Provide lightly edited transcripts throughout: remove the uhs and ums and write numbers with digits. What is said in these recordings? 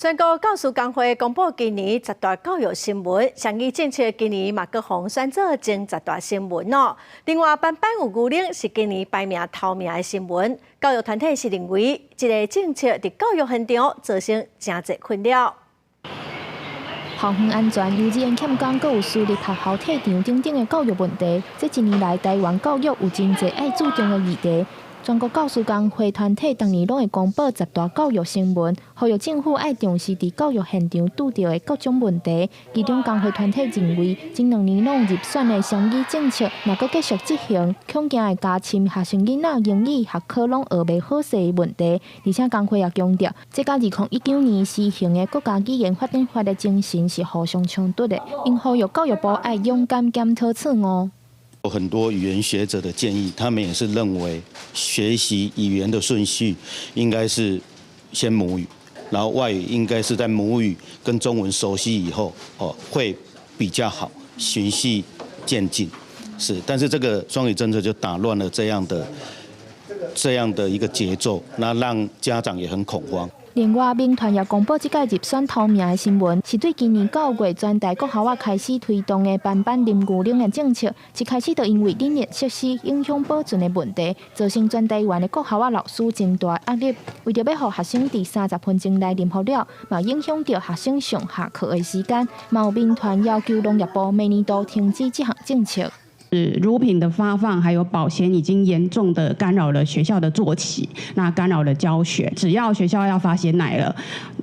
全國教師工會公布今年十大教育新聞，雙語政策今年嘛閣予選做前十大新聞哦。另外，班班有牛奶是今年排名頭名的新聞。教育團體是認為，這个政策佇教育現場造成誠濟困擾。校園安全、幼稚園欠工，閣有私立學校退場等等的教育問題，這一年來台灣教育有真濟愛注重的議題。全國教師工會團體逐年攏會公布十大教育新聞，呼籲政府愛重視佇教育現場拄著的各種問題。其中工會團體認為，前兩年攏入選的雙語政策，若閣繼續執行，恐驚會加深學生囡仔英語學科攏學袂好勢的問題。而且工會也強調，這佮2019年施行的國家語言發展法的精神是互相衝突的，𪜶呼籲教育部愛勇敢檢討錯誤。有很多語言學者的建議，他們也是認為學習語言的順序應該是先母語，然後外語應該是在母語跟中文熟悉以後，哦，會比較好，循序漸進。是，但是這個雙語政策就打亂了這樣的一個節奏，那讓家長也很恐慌。另外，民團也公布這屆入選頭名的新聞，是對今年9月全台國校仔開始推動的班班啉牛奶的政策。一開始就因為冷熱設施影響保存的問題，造成全台灣的國校仔老師真大壓力。為著欲予學生佇30分鐘內啉予了，嘛影響著學生上下課的時間。嘛有民團要求農業部明年度停止這項政策。乳品的發放還有保鮮已經嚴重的干擾了學校的作息，那干擾了教學。只要學校要發鮮奶了，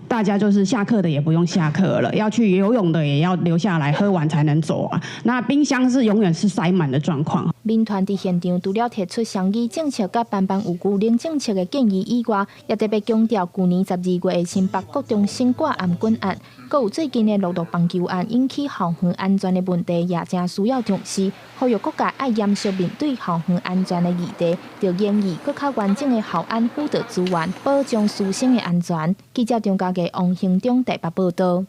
大家就是下課的也不用下課了，要去游泳的也要留下來喝完才能走啊。那冰箱是永遠是塞滿的狀況。民團佇現場除了提出雙語政策佮班班有牛奶政策的建議以外，也特別強調舊年12月的新北國中生掛頷頸案，閣有最近的樂樂棒球案引起校園安全的問題，也誠需要重視。呼籲各界愛嚴肅面對校園安全的議題，著研擬閣較完整的校安輔導資源，保障師生的安全。記者張家傑、王興中台北報導。